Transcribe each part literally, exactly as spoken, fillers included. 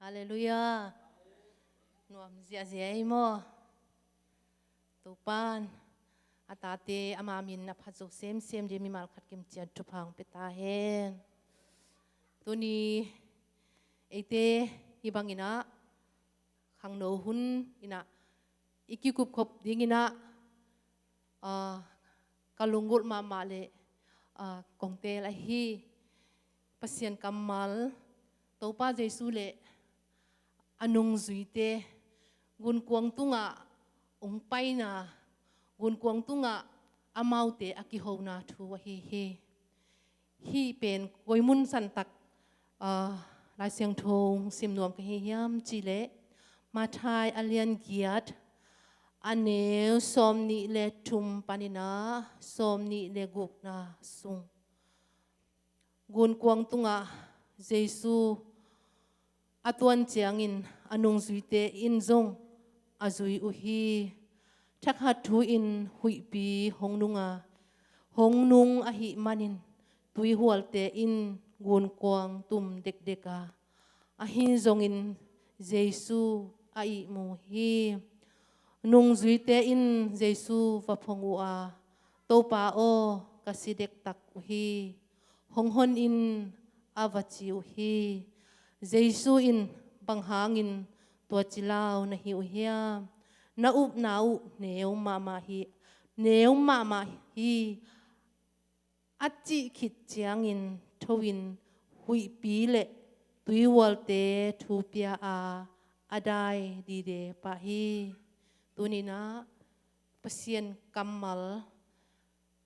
Halleluiah. Nuam ziahziah ei maw? Topan a tate ama min a phat zo semsem ding mimal khat kim ciat thupha hong pia ta hen. Tuni eite hih bangin ah khangno hun in ah i kikupkhop dingin ah, ah, ka lunggulh mahmah leh, ah, kong teel ahi Pasian kammal, Topa Jesu leh a nungzuite gunkuang tungah hong paina, gunkuang tungah amaute a kihona thu ahi hi. Hih pen koi mun santak, ah, Lai Siangtho sim nuam ka hi hiam cih leh Matthai a lian giat, a neu sawmnih le thum panin ah sawmnih le gukna sung. Gunkuang tungah Jesu a tuan ciangin a nungzuite in zong a zui uh hi. Thakhat thu-in huihpi hong nung a, hong nung ahih manin tuihualte in gunkuang tum dekdek a, ahi zongin Jesu a ihmu hi. Nungzuite in Jesu va phong uh a, "Topa aw, ka si dektak uh hi. Hong hon in," a va ci uh hi. Jesu in, "Bang hangin tua ci lau na hi uh hiam? Na upna uh neu mahmah hi, neu mahmah hi," a cih khit ciangin tho-in huihpi le tuihualte thu pia a, a dai dide pah hi. Tuni-in ah Pasian kammal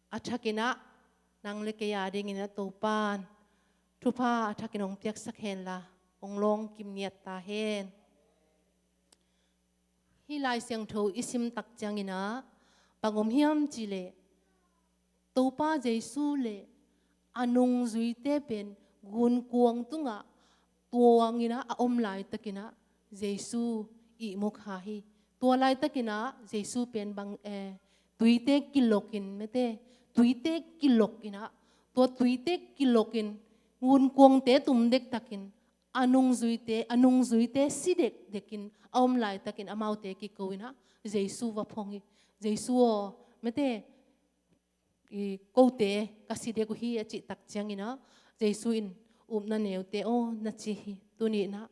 a thakin ah nang le kei a dingin ah Topan thupha a thakin hong piaksak hen la, hong lawngkim ngiat ta hen. Hih Lai Siangtho i sim tak ciangin ah bang om hiam cih leh, Topa Jesu le a nungzuite pen gunkuang tungah tuangin ah a om laitakin ah Jesu ihmu kha hi. Tua laitakin ah Jesu pen bang, eh, tuite kilokin, mete, tuite kilokin ah, tua tuite kilokin gunkuangte tum dektakin a nungzuite, a nungzuite si dekdekin a om laitakin amaute kiko-in ah Jesu va phong hi. "Jesu aw," mete, "i kote ka si dek uh hi," a cih tak ciangin ah Jesu in, "Upna neute aw," na ci hi. Tuni-in ah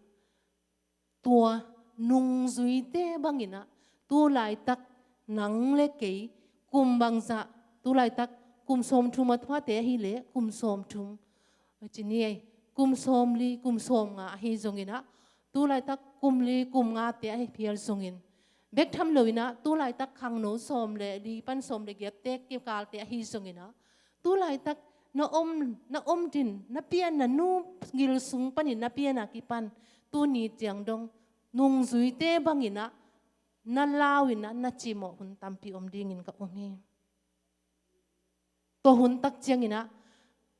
tua nungzuite bangin ah tu laitak nang le kei kum bangzah, tu laitak kum sawmthum a thuate ahih leh kum sawmthum, a ci ni ei, kum sawmli, kum sawmnga ahi zongin ah, tu laitak kum li, kum ngate ahi phial zongin, bek tham loin ah tu laitak khangno sawm le li pan sawm le giatte kikalte ahi zongin ah, tu laitak na om, na om din, na pianna nu gil sung panin na pianna kipan tuni ciang dong nungzuite bangin ah na lau-in ah na cimawh hun tampi om dingin ka um hi. Tua hun tak ciangin ah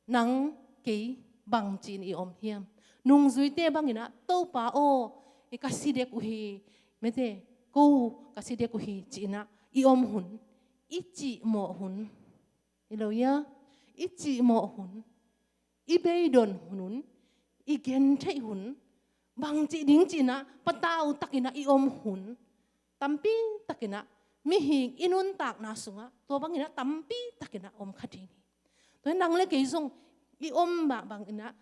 nang kei bangci-in i om hiam? Nungzuite bangin ah, "Topa aw, i ka si dek uh hi, mete, ko ka si dek uh hi," ci-in ah i om hun, i cimawh hun. Hi lo hia? I cimawh hun, i beidon hun, i gentheih hun, bangci ding ci-in ah patau takin ah i om hun tampi takin ah, mihing i nuntakna sungah tua bangin ah tampi takin ah om kha ding hi. Tua hi nang le kei zong i om mah bangin ah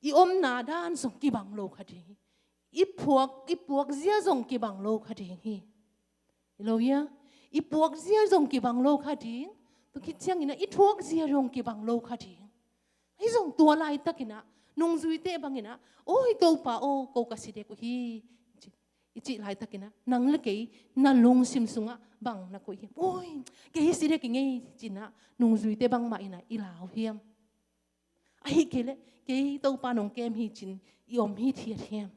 i omna dan zong kibang lo kha ding hi. I phuak, i puakzia zong kibang lo kha ding hi. Hi lo hia? I puakzia zong kibang lo kha ding. Tua khit ciangin ah i thuakzia zong kibang lo kha ding. Ahi zong tua laitakin ah nungzuite bangin ah, "Oi Topa aw, ko ka si dek uh hi," i cih laitakin ah nang le kei na lungsim sungah bang na koih hiam? "Oi, kei si dek ing ei," ci-in ah nungzuite bangmah in ah i lau hiam? Ahih kei leh, "Kei Topa nong kem hi," ci-in i om hithiat hiam?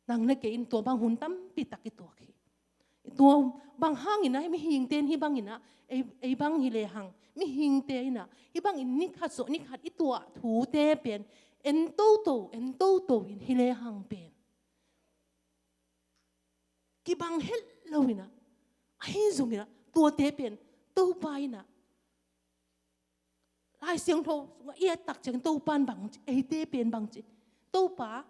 Nang le kei in tua bang hun tampi tak i tuak hi. Tua bang hangin ah mihingte in hih bangin ah ei, ei bang hi lehang, mihingte in ah hih bangin ni khat sawh ni khat i tuah thute pen en toto, en toto in hi lehang pen kibang het lo-in ah, ahi zongin ah tuate pen Topa in ah Lai Siangtho sungah i et tak ciang Topa in bang ci, eite pen bang ci. Topa,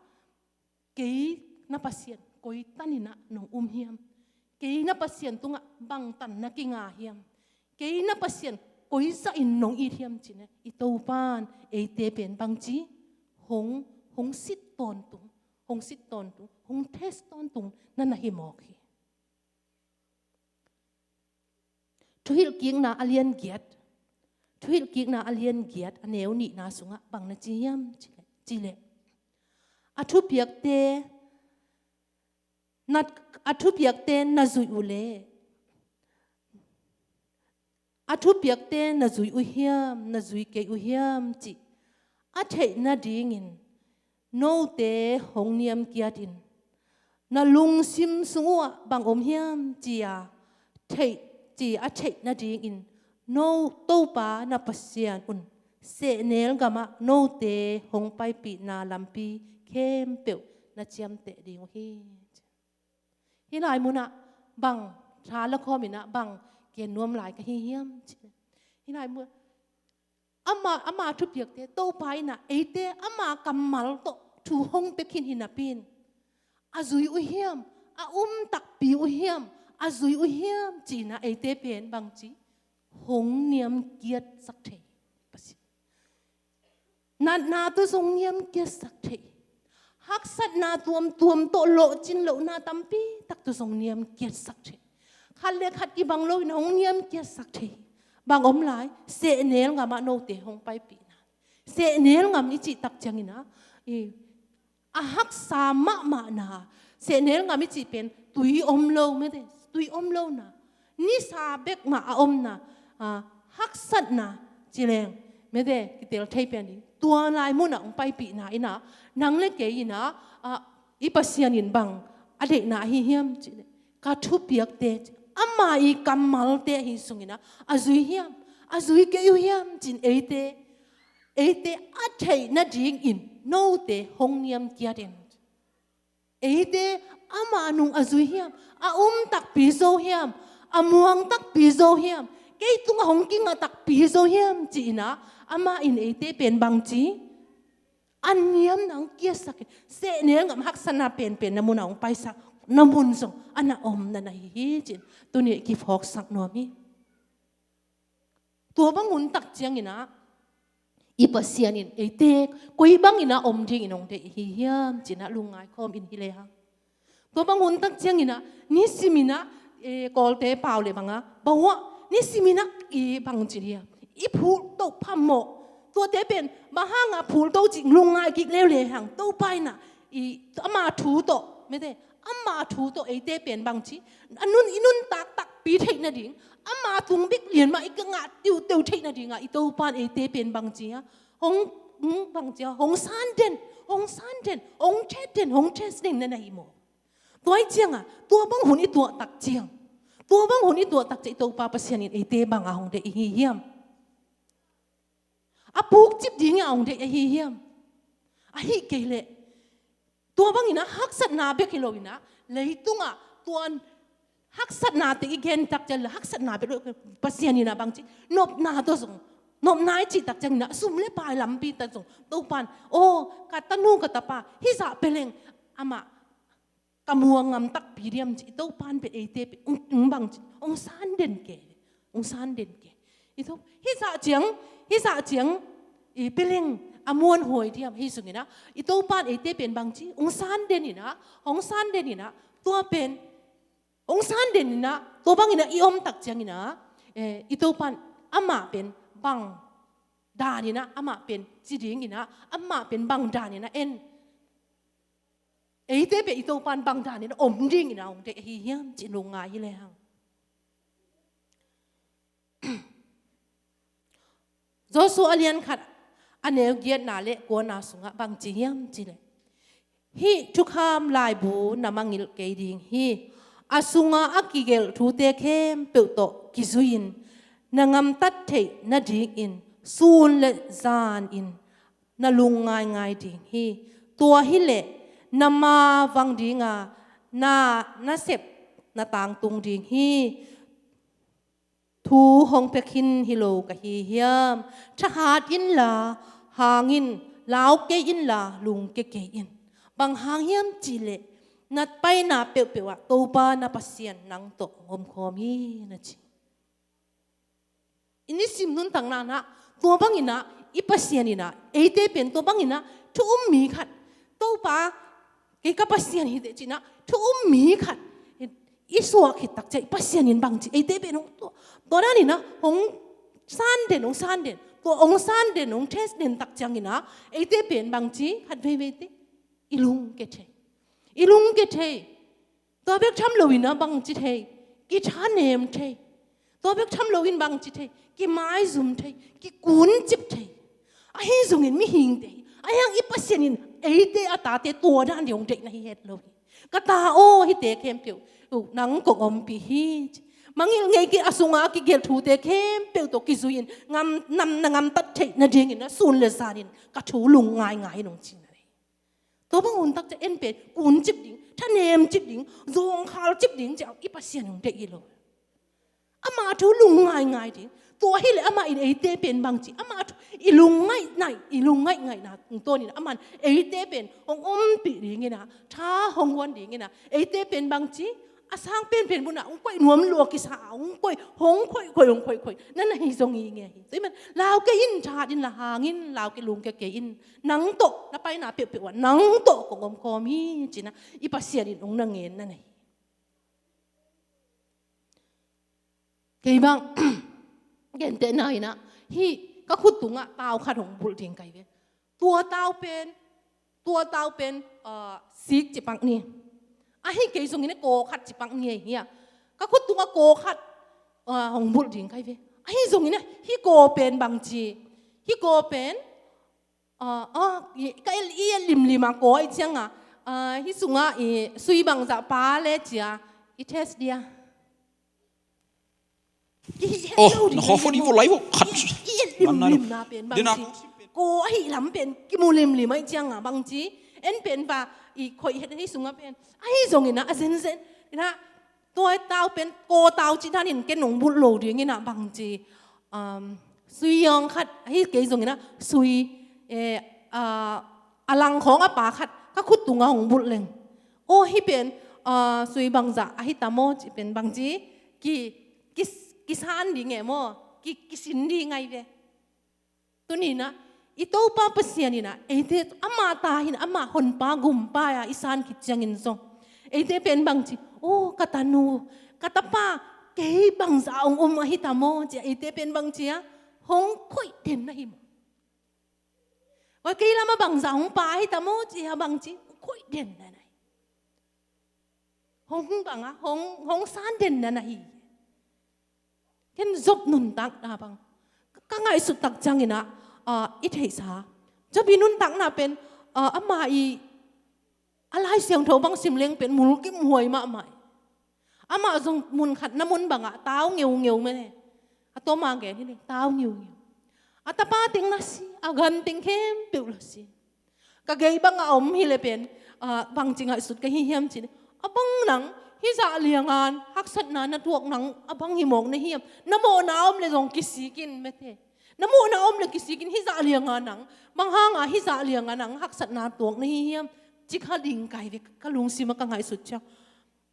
kei na Pasian koi taninah nong um hiam? Kei na Pasian tungah bang tan na kinga hiam? Kei na Pasian koi zahin nong it hiam ci-in i Topa in eite pen bang ci, hong, hong sit tawntung, hong sit tawntung, hong test tawntung na na hi mawk hi. Thuhilhkikna a lian giat, Thuhilhkikna a lian giat a neu nihna sungah bang na ci hiam ci leh, ci leh, a thupiakte na, a thupiakte na zuih uh leh, a thupiakte na zui uh hiam, na zui kei uh hiam cih a theih nadingin note hong niamkiat in. Na lungsim sung uhah bang om hiam ci-a theih, ci a theih nadingin no Topa na Pasian un sehnel gamah note hong paipihna lampi khempeuh na ciamteh ding uh hi. Hih lai munah bang tha la khawm inah bang gen nuam lai ka hi hiam? Hih lai mun ama, ama thupiakte Topa inah eite ama kammal tawh thu hong pia khin hi napi in a zui uh hiam, a um takpi uh hiam, a zui uh hiam ci-inah eite pen bang ci, hong niamkiatsak thei. Natna tawh zong niamkiatsak thei. Haksatna tuamtuam tawh lawhcin lohna tampi tak tawh zong niamkiatsak thei. Khat le khat kibang loin hong niamkiatsak thei. Bang om lai, sehnel ngamah note hong paipihna. Sehnel ngam i cih tak cianginah i a haksa mahmahna, sehnel ngam i cih pen tui om lo, mete, tui om lona, nisa bek mah a omna, a, haksatna ci leng, mete, kitel thei pen ding. Tua lai munah hong paipihna inah nang le kei inah, a, i Pasian in bang a deihna ahi hiam cih leh, ka thupiakte ama i kammalte ahi sunginah a zui hiam, a zui kei uh hiam ci-in eite, eite a theih nadingin note hong niamkiat in. Eite ama nung a zui hiam, a um takpi zo hiam, a muang takpi zo hiam, kei tungah hong kinga takpi zo hiam ci-inah ama in eite pen bang ci, a niamna hong kiatsak in, sehnel ngam haksatna penpen na munah hong paisak na mun zong a na om na na hi hi ci-in tuni kiphawksak nuam hi. Tua bang hun tak cianginah i Pasian in eite koi banginah om dingin hong deih hi hiam ci-inah lungngai khawm in hi lehang. Tua bang hun tak cianginah nisiminah, e, Kawlte pau le bangah bawah nisiminah i bang ci hiam, i phulh toh phamawh. Tuate pen bang hanga phulh toh cih lungngai kik leuleu hang. Topa inah i ama thu tawh, mete, ama thu tawh eite pen bang ci, a nun, i nuntak takpi theih nading, ama tung bek lian mah i ka ngah tiuteu theih nadingah i Topa in eite pen bang ci a, hong, hmm, bang ci a, hong san den, hong san den, hong thet den, hong thet den na na hi maw? Tua ih ciangah tua bang hun i tuah tak ciang, tua bang hun i tuah tak ciang i Topa Pasian in eite banga hong deih i hi hiam? A pukcip dingah hong deih ahi hiam? Ahih kei leh tua banginah haksatna bek hi loinah leitungah tuan haksatna teng i gen tak ciang le haksatna bek lo, Pasian inah bang ci, nopna tawh zong, nopna i cih tak cianginah sum le pai lampi tak zong Topa in, aw, ka tanu ka tapa hizah peleng amah ka muang ngam takpi diam ci, i Topa in pen eite pen hong, hong bang ci, hong san den ke, hong san den ke. I Topa hizah ciang, hizah ciang i peleng a muanhuai diam hi sunginah i Topa in eite pen bang ci, hong san den inah, hong san den inah, tua pen hong san den inah, tua banginah i om tak cianginah, eh, i Topa in amah pen bang daninah, amah pen ci dinginah, amah pen bang daninah en, eite pen i Topa in bang daninah om dinginah hong deih ahi hiam ci lungngai hi lehang. Joshua a lian khat a neu giatna le kuana sungah bang ci hiam ci leh, hih thukham laibu na mangngilh kei ding hi. A sungah a kigelh thute khempeuh tawh kizui-in na gamtat theih nadingin sun le zanin na lungngaingai ding hi. Tua hileh na ma vang dinga na, na sep na tangtung ding hi. Thu hong pia khin hi lo ka hi hiam? Thahat inla hang in, lau kei inla lungkia kei in. Bang hang hiam cihleh na paina peuhpeuh ah Topa na Pasian nang tawh hong omkhawm hi, na ci. I nisim nuntakna ah tua bangin ah i Pasian in ah eite pen tua bangin ah thu um mi khat, Topa kei ka Pasian hi teh ci-in ah thu um mi khat i suah khit tak ciang i Pasian in bangci eite pen hong tua, tua danin ah hong san den, hong san den, tua hong san den, hong test den tak ciangin ah eite pen bangci khat veiveite i lungkia thei, i lungkia thei. Tua bek tham loin ah bangci thei, kithanem thei. Tua bek tham loin bangci thei, kimaizum thei, kikuncip thei. Ahi zongin mihingte hi a, ahi hang i Pasian in eite a tate tua dan ding hong deih na hi het lo hi. Ka ta aw, hihte khempeuh uh nang kong ompih hi ci. Mangngilh ngei kei a sungah a kigelh thute khempeuh tawh kizui-in ngam, nam na gamtat theih nadingin ah sun le zanin ka thu lungngai ngai in, hong ci na hi. Tua bang hun tak ciang en pen kuncip ding, thanemcip ding, zawngkhalcip ding ci-a i Pasian hong deih hi lo. Ama thu lungngaingai ding. Tua hileh amah in eite pen bangci, ama thu i lungngaih naih, i lungngaih ngaihna tungtawnin aman eite pen hong ompih dingin ah, tha hong guan dingin ah, eite pen bangci, a sang penpen munah hong koih nuam lua kisa a, hong koih, hong koih, koih, hong koih, koih na na hi zong hi nge hi. Tua ahih man lau kei in, thahat inla hang in, lau kei, lungkia kei in. Nang tawh na paina peuhpeuh ah nang tawh kong omkhawm hi ci-in ah i Pasian in hong na ngen na na hi. Kei bang gentehna in ah hih ka khut tungah tau khat hong bulh ding ka hi ve. Tua tau pen, tua tau pen, ah, sik ci pak ni. Ahi kei zongin ah kaw khat ci pak ni ahi a. Ka khut tungah kaw khat, ah, hong bulh ding ka hi ve. Ahi zongin ah hih kaw pen bangci, hih kaw pen, ah, ah, i, ka el, i et limlim a kaw ahih ciangin ah, ah, hih sungah i sui bangzah pha le ci-a i test dia. Kihih het lo ding. Oh, na khaw phone i vawh lai vawh khat. I, i et limlimna pen bangci, kaw ahih lam pen kimu limlim ahih ciangin ah bangci, en pen va i khoih het hih sungah pen. Ahi zongin ah a zenzen in ah tua tau pen kaw tau cih danin ken hong bulh lo dingin ah bangci, um, sui zawng khat, ahi kei zongin ah sui, eh, ah, a langkhawng a pha khat ka khut tungah hong bulh leng. Aw, hih pen, ah, sui bangzah ahi tam aw cih pen bangci, ki, ki, kisan ding e maw, ki, kisin ding ahi ve. Tuni-in ah i Topa Pasian in ah eite, ama ta hi-in, ama honpa gumpa a i san khit ciangin zong eite pen bangci, aw, ka tanu, ka tapa, kei bangzah hong om ahi tam aw ci-a eite pen bangci a, hong koih den na hi maw? Aw, kei lamah bangzah hong pha ahi tam aw ci-a bangci hong koih den na na hi. Hong bang a, hong, hong san den na na hi. Ken Job nuntakna bang ka, ka ngaihsut tak ciangin ah, ah, i theihsa, Job i nuntakna pen, ah, ama i, a Lai Siangtho bang sim leng pen mulkimhuai mahmah hi. Amah zong mun khat na mun bangah tau ngeungeu mene. A tawm a gen hi leng tau ngeungeu. A tapa teng la si, a gan teng khempeuh la si. Ka gei bangah om hileh pen, ah, bangci ngaihsut ka hi hiam cih leh, a bang nang hih zah lianga haksatna na tuak nang a bang hi mawk na hiam? Na mawhna om leh zong kisik in, mete. Na mawhna om leh kisik in, hih zah lianga nang bang hanga hih zah lianga nang haksatna tuak na hi hiam? Ci kha ding ka hi ve, ka lungsim ah ka ngaihsut ciang.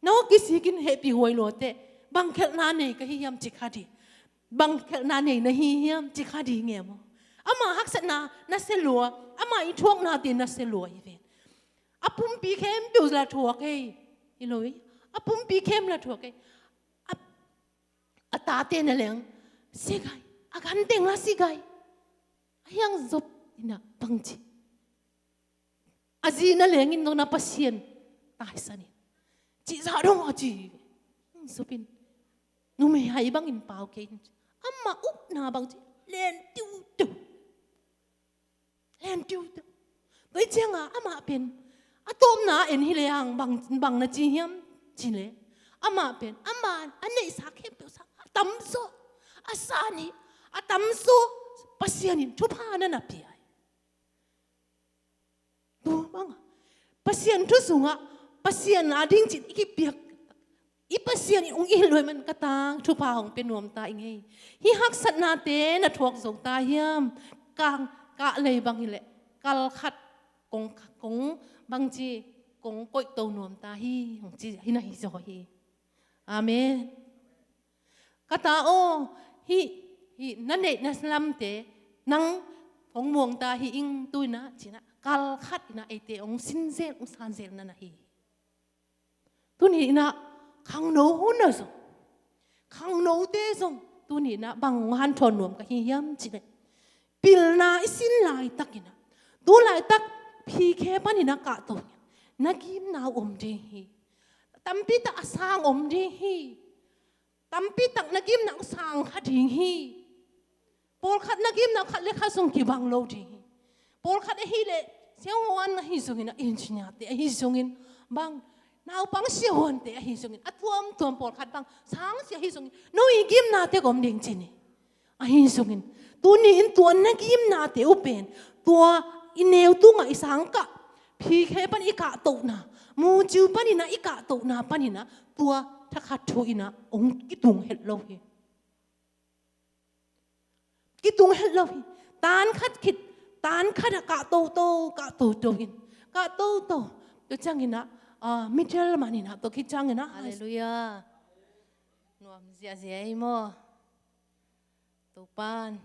No, kisik in, hehpihhuai luateh, bang khelhna nei ka hi hiam ci kha ding. Bang khelhna nei na hi hiam ci kha ding e maw? Ama haksatna na sia lua, ama i thuaknate na sia lua hi ve. A pumpi khempeuh la thuak ei. Hi lo ei. A pumpi khem la thuak ei. A, a tate na leng si gai, a gan teng la si gai. Ahi hang Job in ah bangci, a zi na leng in dong na Pasian taisan in, cih zah dong a ci. Job in, numei hai bangin pau kei in ci. Amah upna bangci len tiuteu. Len tiuteu. Tua ciangin amah pen a tawpna en hileh hang bang, bang na ci hiam cih leh, amah pen ama a neihsa khempeuh sang a tamzaw, a san hi, a tamzaw Pasian in thupha na na pia hi. Tua bangah Pasian thu sungah Pasian a ding cih i kipiak I Pasian in hong it lua ahih man ka tang thupha hong pia nuam ta ing ei. Hih haksatnate na thuak zo ta hiam? Kang kah lei bang hileh kal khat kong, kong bangci kong koihto nuam ta hi, hong ci hi na hi zaw hi. Amen. Ka ta aw, hih, hih na neih na lamte nang hong muang ta hi ing, tu-in ah ci-in ah kal khat in ah eite hong sin zel hong san zel na na hi. Tuni in ah khangno hun ah zong, khangnote zong tuni in ah bang hong hanthawn nuam ka hi hiam cih leh, pilna i sin laitakin ah, tu laitak phikhe panin ah kahto in ah na gimna uh om ding hi. Tampi tak a sang om ding hi. Tampi tak na gimna uh sang kha ding hi. Pawlkhat na gimna uh khat le khat zong kibang lo ding hi. Pawlkhat ahih leh siahuan ahi zongin, a engineer-te ahi zongin, bang naupang siahuante ahi zongin, a tuamtuam pawlkhat bang sangsia ahi zongin, no i gimnate gawm ding ci ni. Ahi zongin, tuni in tua na gimnate uh pen, tua i neu tungah i sangkah, phikhe pan i kahtohna, muciu panin ah i kahtohna panin ah, tua thakhat thu in ah hong kitung het lo hi. Kitung het lo hi. Tan khat khit, tan khat ah kah toto, kah toto in, kah toto. Tua ciangin ah, ah, middle man in ah, tua khit ciangin ah, Halleluiah. Nuam ziahziah ei maw. Topa'n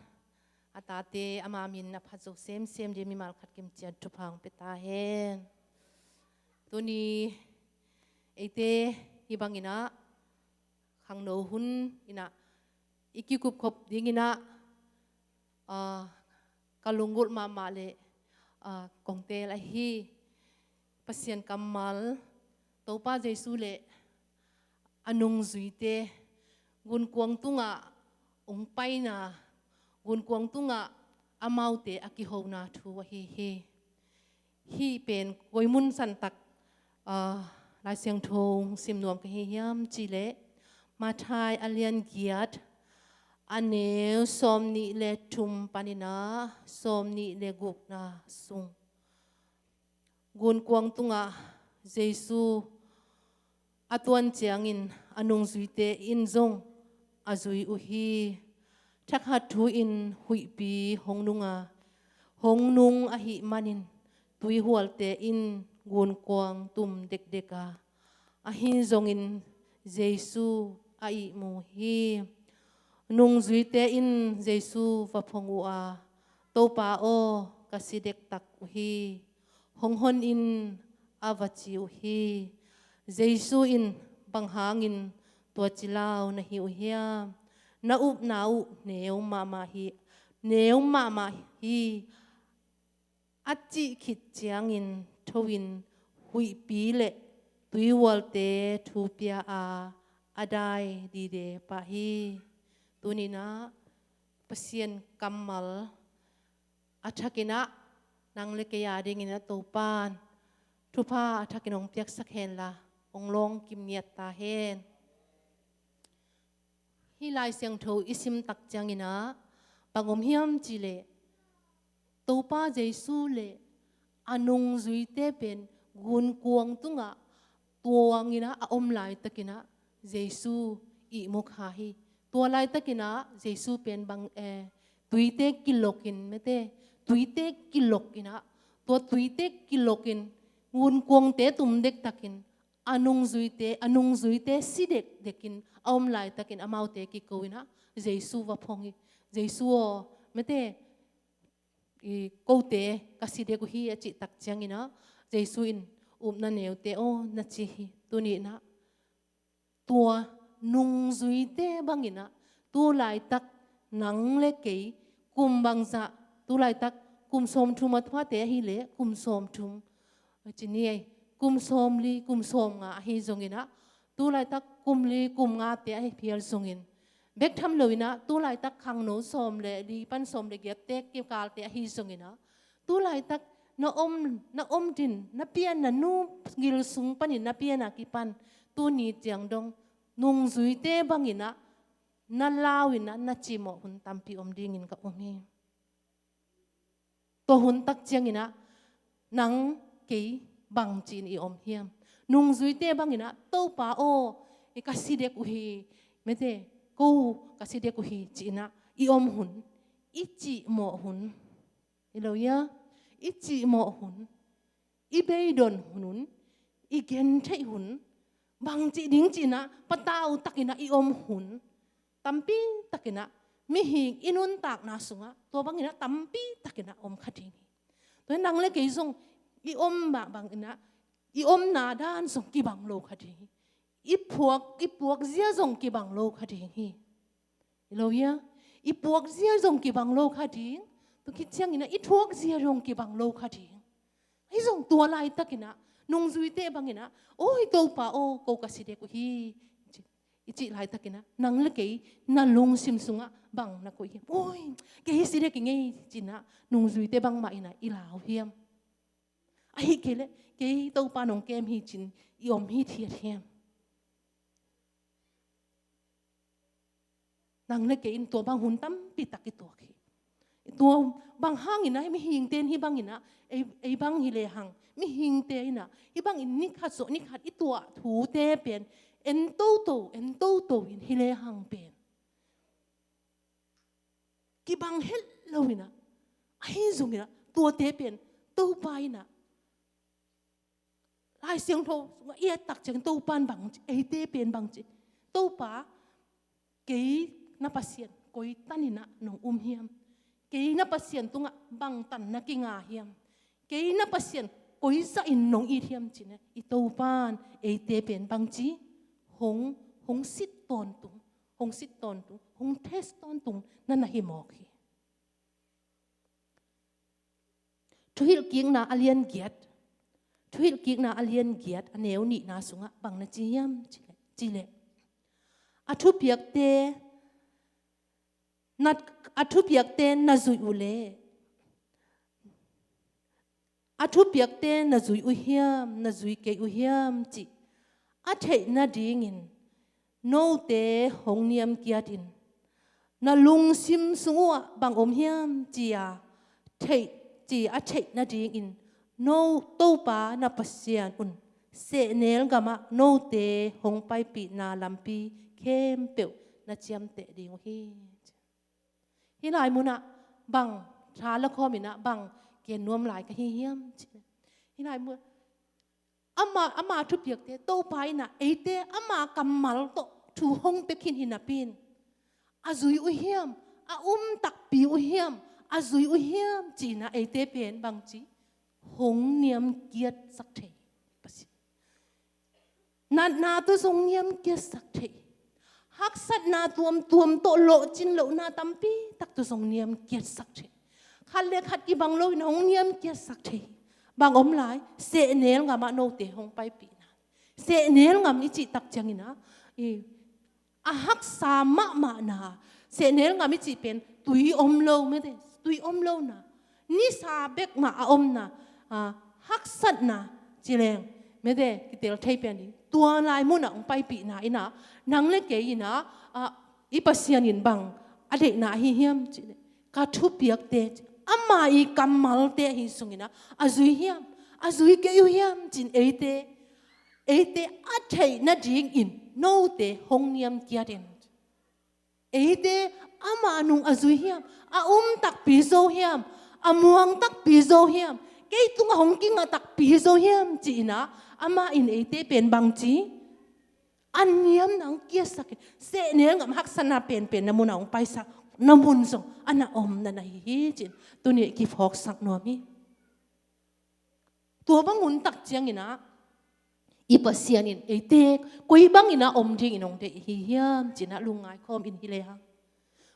a tate ama min a phat zo semsem ding mimal khat kim ciat thupha hong pia ta hen. Tuni eite hih bangin ah khangno hun in ah i kikupkhop dingin ah, ah, ka lunggulh mahmah leh, ah, kong teel ahi Pasian kammal, Topa Jesu leh a nungzuite gunkuang tungah hong paina, gunkuang tungah amaute a kihona thu ahi hi. Hih pen koi mun santak, ah, Lai Siangtho sim nuam ka hi hiam cih leh, Matthai a lian giat, a neu sawmnih le thum panin ah sawmnih le gukna sung. Gunkuang tungah Jesu a tuan ciangin a nungzuite in zong a zui uh hi. Thakhat thu-in huihpi hong nung a, hong nung ahih manin tuihualte in gunkuang tum dekdek a, ahi zongin Jesu a ihmu hi. Nungzuite in Jesu va phong uh a, "Topa aw, ka si dektak uh hi. Hong hon in," a va ci uh hi. Jesu in, "Bang hangin tua ci lau na hi uh hiam? Na upna uh neu mahmah hi, neu mahmah hi," a cih khit ciangin tho-in huihpi le tuihualte thu pia a, a dai dide pah hi. Tuni-in ah Pasian kammal a thakin ah nang le kei a dingin ah Topa'n thupha a thakin hong piaksak hen la, hong lawng kim ngiat ta hen. Hih Lai Siangtho i sim tak ciangin ah bang om hiam cih leh, Topa Jesu le a nungzuite pen gunkuang tungah tuangin ah a om laitakin ah Jesu ihmu kha hi. Tua laitakin ah Jesu pen bang, eh, tuite kilokin, mete, tuite kilokin ah, tua tuite kilokin gunkuangte tum dektakin a nungzuite, a nungzuite si dekdekin a om laitakin amaute kiko-in ah Jesu va phong hi. "Jesu aw, mete, i kote ka si dek uh hi," a cih tak ciangin ah Jesu in, "Upna neute aw," na ci hi. Tuni-in ah tua nungzuite bangin ah tu laitak nang le kei kum bangzah, tu laitak kum sawmthum a thuate ahih leh kum sawmthum, a ci ni ei, kum sawmli, kum sawmnga ahi zongin ah, tu laitak kum li, kum ngate ahi phial zongin, bek tham lo-in ah tu laitak khangno sawm le li pan sawm le giatte kikalte ahi zongin ah, tu laitak na om, na om din, na pianna nu gil sung panin na pian a kipan tuni ciang dong nungzuite bangin ah na lau-in ah na cimawh hun tampi om dingin ka um hi. Tua hun tak ciangin ah nang kei bangci-in i om hiam? Nungzuite bangin ah, "Topa aw, I ka si dek uh hi, mete, ko ka si dek uh hi, ci-in ah i om hun, i cihmawh hun. Hi lo hia? I cihmawh hun, i beidon hun, i gentheih hun, bangci ding ci-in ah patau takin ah i om hun tampi takin ah, mihing i nuntakna sungah tua bangin ah tampi takin ah om kha ding hi. Tua hi nang le kei zong i om mah bangin ah, i omna dan zong kibang lo kha ding hi. I phuak, i puak zia zong kibang lo kha ding hi. Hi lo hia? I puak zia zong kibang lo kha ding. Tua khit ciangin ah i thuak zia zong kibang lo kha ding. Ahi zong tua laitakin ah nungzuite bangin ah, "Oi Topa aw, ko ka si dek uh hi," i cih laitakin ah nang le kei na lungsim sungah bang na koih hiam? "Oi, kei si dek ing ei," ci-in ah nungzuite bangmah in ah i lau hiam? Ahih kei leh, "Kei Topa nong kem hi," ci-in i om hithiat hiam? Nang le kei in tua bang hun tampi tak i tuak hi. Tua bang hangin ah mihingte in hih bangin ah, ei, ei bang hi lehang, mihingte in ah hih bangin ni khat zawh ni khat i tuah thute pen en toto, en toto in hi lehang pen kibang het lo in ah, ahi zongin ah tuate pen Topa in ah, Lai Siangtho sungah i et tak ciangin Topa in bang ci, eite pen bang ci, "Topa, kei na Pasian koi tanin ah nong um hiam? Kei na Pasian tungah bang tan na kinga hiam? Kei na Pasian koi zahin nong it hiam?" ci-in ah i Topa in eite pen bang ci, hong, hong sit tawntung, hong sit tawntung, hong test tawntung na na hi mawk hi. Thuhilhkikna a lian giat, Thuhilhkikna a lian giat, a neu nihna sungah bang na ci hiam? Ci leh, ci leh, "A thupiakte na, a thupiakte na zuih uh leh, a thupiakte na zui uh hiam, na zui kei uh hiam cih a theih nadingin note hong niamkiat in, na lungsim sung uhah bang om hiam ci-a theih, ci-a theih nadingin no Topa na Pasian un sehnel gamah note hong paipihna lampi khempeuh na ciamteh ding uh hi." Hih lai munah bang tha la khawm in ah bang gen nuam lai ka hi hiam? Hih lai mun, ama, ama thupiakte Topa in ah eite ama kammal tawh thu hong pia khin hi napi in, "A zui uh hiam? A um takpi uh hiam? A zui uh hiam?" ci-in ah eite pen bang ci, hong niamkiatsak thei. Natna tawh zong niamkiatsak thei. Haksatna tuamtuam tawh, lawhcin lohna tampi tak tawh zong niamkiatsak thei. Khat le khat kibang loin hong niamkiatsak thei. Bang om lai? Sehnel ngamah note hong paipihna. Sehnel ngam i cih tak ciangin ah, i, a haksa mahmahna, sehnel ngam i cih pen tui om lo, mete, tui om lona, nisa bek mah a omna, a, haksatna ci leng, mete, kitel thei pen ding. Tua lai munah hong paipihna in ah, nang le kei in ah, a, i Pasian in bang a deihna ahi hiam cih leh, "Ka thupiakte, ama i kammalte ahi sungin ah a zui hiam, a zui kei uh hiam?" ci-in eite, eite a theih nadingin note hong niamkiat in. Eite ama nung a zui hiam, a um takpi zo hiam, a muang takpi zo hiam, kei tungah hong kinga takpi zo hiam ci-in ah, amah in eite pen bang ci, a niamna hong kiatsak in, sehnel ngam haksatna penpen na munah hong paisak, na mun zong a na om na na hi hi ci-in tuni i kiphawksak nuam hi. Tua bang hun tak ciangin ah i Pasian in eite koi bangin ah om dingin hong deih hi hiam ci-in ah lungngai khawm in hi lehang.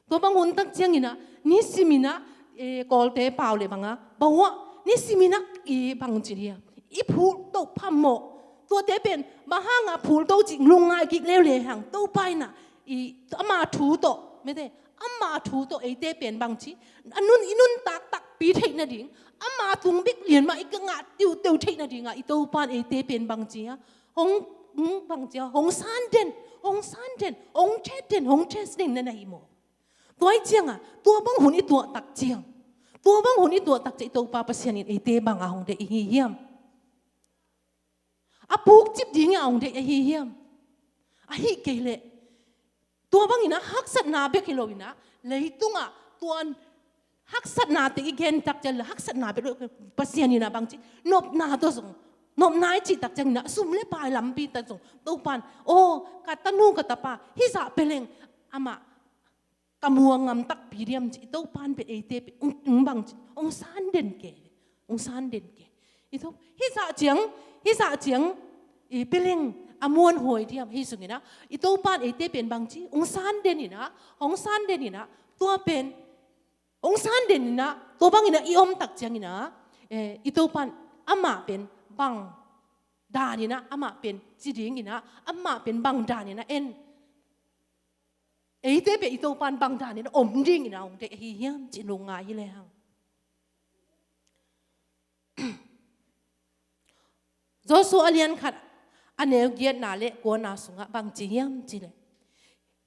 Tua bang hun tak ciangin ah, nisimin ah, eh, Kawlte pau le bangah, bawah, nisimin ah i bang ci hiam, i phulto phamawh. Tuate pen bang hangah phulto cih lungngai kik leuleu hang, Topa in ah i ama thu tawh, mete, ama thu tawh eite pen bang ci, a nun, i nuntak takpi theih nading, ama tung bek lian mah i ka ngah tiuteu theih nadingah i Topa in eite pen bang ci a, hong, hmm, bang ci a, hong san den, hong san den, hong thet den, hong thet den na na hi maw? Tua hi ciangah tua bang hun i tuah tak ciang, tua bang hun i tuah tak ciang i Topa Pasian in eite bang a hong deih i hi hiam? A pukcip dingin a hong deih ahi hiam? Ahih kei leh tua bangin ah haksatna bek hi loin ah, leitungah tua haksatnate i gen tak ciang le haksatna bek lo, Pasian in ah bangci nopna tawh zong, nopna i cih tak ciangin ah sum le pai lampi tawh zong Topa'n, aw, ka tanu ka tapa hih zah pia leng amah ka muang ngam takpi diam ci, i Topa'n pen eite pen ong, ong bangci, ong san den kei, ong san den kei. I Topa hih zah ciang, hih zah ciang i pia leng a muanhuai diam, hi sungin ah i Topa'n eite pen bangci, ong san den in ah, ong san den in ah, tua pen ong san den in ah, tua bangin ah i om tak ciangin ah, eh, i Topa'n amah pen bang dan in ah, amah pen ci dingin ah, amah pen bang dan in ah en, eite pen i Topa'n bang dan in ah om dingin ah ong deih ahi hiam ci lungngai hi lehang. Joshua a lian khat a neu giatna le kuana sungah bang ci hiam cih leh,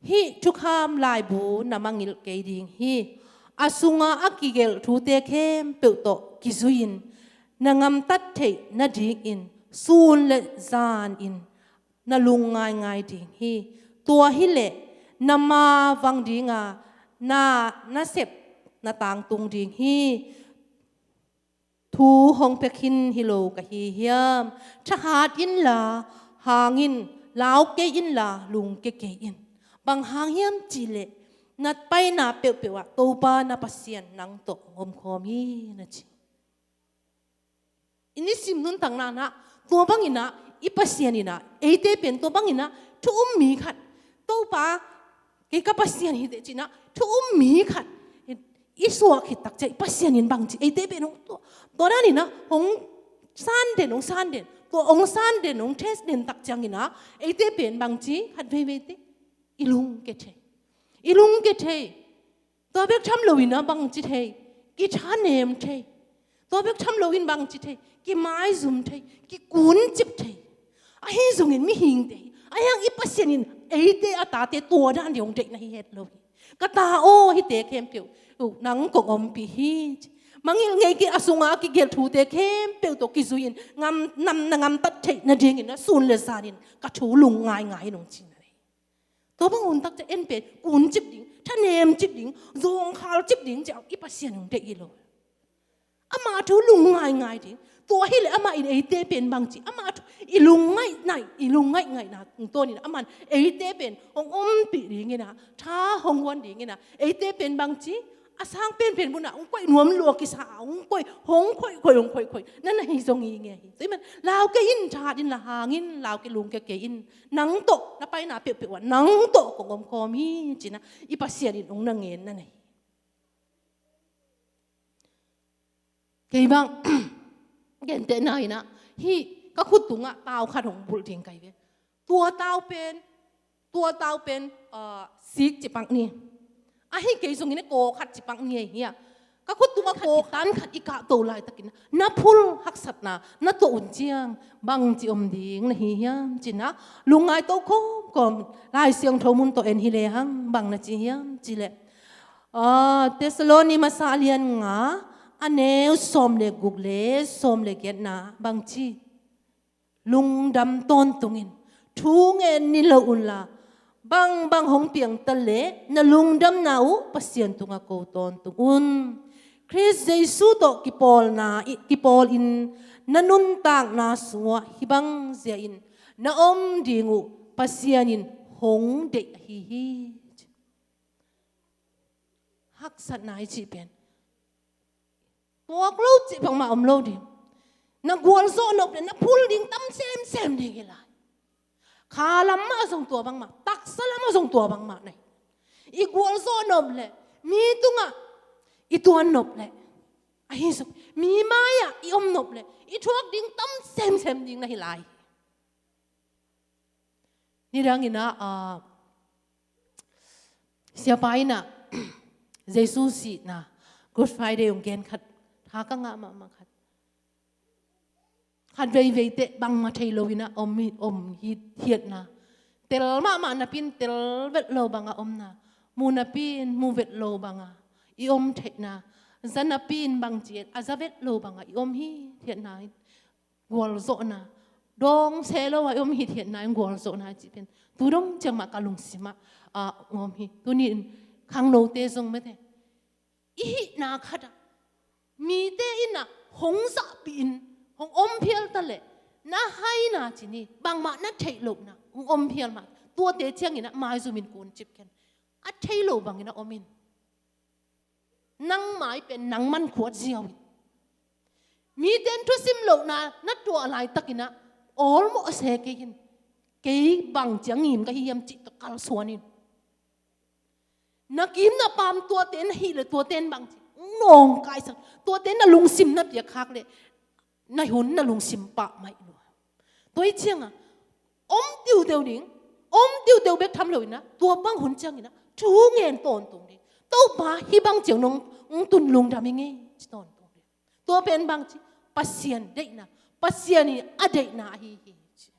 hih thukham laibu na mangngilh kei ding hi. A sunga a kigelh thute khempeuh tawh kizui-in na gamtat theih nadingin sun le zanin na lungngaingai ding hi. Tua hileh na ma vang dinga na, na sep na tangtung ding hi. Thu hong pia khin hi lo ka hi hiam? Thahat inla hang in, lau kei inla lungkia kei in. Bang hang hiam cih leh na paina peuhpeuh ah Topa na Pasian nang tawh hong omkhawm hi, na ci. I nisim nuntakna ah tua bangin ah i Pasian in ah eite pen tua bangin ah thu um mi khat, Topa kei ka Pasian hi teh ci-in ah thu um mi khat i suah khit tak ciang Pasian in bangci, eite pen hong tua, tua danin ah hong san den, hong san den, tua hong san den, hong test den tak ciangin ah eite pen bangci, khat veivei teh i lungkia thei, i lungkia thei. Tua bek tham loin ah bangci thei, kithanem thei. Tua bek tham loin bangci thei, kimaizum thei, kikuncip thei. Ahi zongin mihingte hi, ahi hang i Pasian in eite a tate tua dan ding hong deih na hi het lo hi. Ka ta aw, hihte khempeuh uh nang kong ompih hi, ci. Mangngilh ngei kei, a sunga a kigelh thute khempeuh tawh kizui-in ngam, nam na gamtat theih nadingin ah sun le zanin ka thu lungngaingai in, hong ci-in ah hi. Tua bang hun tak ciang en pen kuncip ding, thanemcip ding, zawngkhalcip ding ci-a i Pasian hong deih hi lo. Ama thu lungngaingai ding. Tua hileh amah in eite pen bangci, ama thu i lungngaih, i lungngaih ngaihna tungtawnin aman eite pen hong ompih dingin ah, tha hong guan dingin ah, eite pen bangci, a sang penpen munah hong koih nuam lua kisa a, hong koih, hong koih, koih, hong koih, koih na na hi zong hi ngei hi. Tua ahih man lau kei in, thahat inla hang in, lau kei, lungkia kei in. Nang tawh, na paina peuhpeuh ah nang tawh kong omkhawm hi, ci-in ah i Pasian in hong na ngen na na hi. Kei bang gentehna in ah, hih ka khut tungah tau khat hong bulh ding ka hi ve. Tua tau pen, tua tau pen, ah, sik ci pak ni. Ahi kei zongin ah kaw khat ci pak ni ahi a. Ka khut tungah kaw tan khat i kahto laitakin ah na phul haksatna na tuah uh ciang bangci om ding na hi hiam, ci-in ah lungngai to khawmkhawm, Lai Siangtho mun tawh en hi lehang bang na ci hiam cih leh, ah, Thessaloni masa a lian nga, a neu sawm le guk le sawm le giatna bang ci? Lungdam tawntungin, thu ngen ni lo unla, bangbang hong piang ta leh na lungdamna uh Pasian tungah ko tawntung un. Khrist Jesu tawh kipawlna i, kipawlin na nuntakna sungah hih bang zia-in na om ding uh Pasian in hong deih ahi hi. Haksatna i cih pen tuak lo cih bangmah om lo ding. Na gualzawh nop leh na phul ding tam semsem ding hi lai. Kha lam mah zong tua bangmah, taksa lam mah zong tua bangmah na hi. I gualzawh nop leh mi tungah i tuan nop leh, ahi zong mi mai-ah i om nop leh i thuak ding tam semsem ding na hi lai. Nidang in ah, ah, siapa in ah Jesu sihna, Good Friday hong gen khat tha ka ngah mahmah khat. Khat veivei teh bangmah thei loin ah om hi, om hi, hiatna. Tel mahmah napi in tel vet lo banga omna. Mu napi in mu vet lo banga i om theihna. Za napi in bangci a za vet lo banga i om hi, hiatna. Gualzawhna, dawng se lo a i om hithiatna in gualzawhna i cih pen tu dong ciang mah ka lungsim ah, ah, hong om hi. Tuni in khangnote zong mate, i hihna khatah mite in ah hong zahpih in hong om phial ta leh na haina ci ni, bangmah na theih lohna hong om phial mah, tuate ciangin ah maizumin kuncip ken. A thei lo bangin ah om in. Nang mai pen nang man khuat ziau in. Mite in thusim lohna na tuah laitakin ah awlmawh se kei in. Kei bang ciang ngim ka hi hiam cih tawh kalsuan in. Na kim na pam tuate na hih leh tuate in bang ci, nawngkaisak, tuate na lungsim na piakkhak leh na hun na lungsim pah mai lua. Tua hi ciangah om diudeu ding, om diudeu bek tham lo in ah, tua bang hun ciangin ah thu ngen tawntung ding. Topa, hih bang ciang nong tun lungdam ing ei, ci tawntung ding. Tua pen bang ci, Pasian deihna, Pasian in a deihna ahi hi, ci.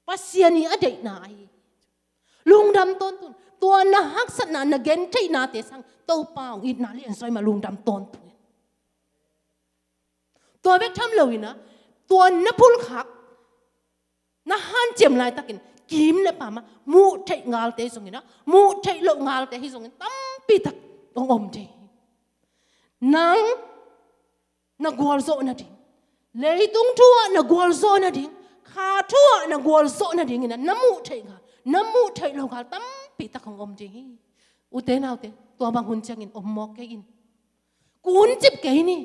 Pasian in a deihna ahi hi. Lungdam tawntung. Tua na haksatna, na gentheihnate sang Topa hong itna lianzaw mah lungdam tawntung in. Tua bek tham lo in ah, tua na phulkhak, na hanciam laitakin kim le pam ah muh theih ngalte zongin ah, muh theih loh ngalte hi zongin tampi tak hong om thei hi. Nang na gualzawh nading, leitung thu ah na gualzawh nading, kha thu ah na gualzawh nadingin ah na muh theih ngal, na muh theih loh ngal tampi tak hong om ding hi. Ute naute, tua bang hun ciangin om mawk kei in. Kuncip kei ni.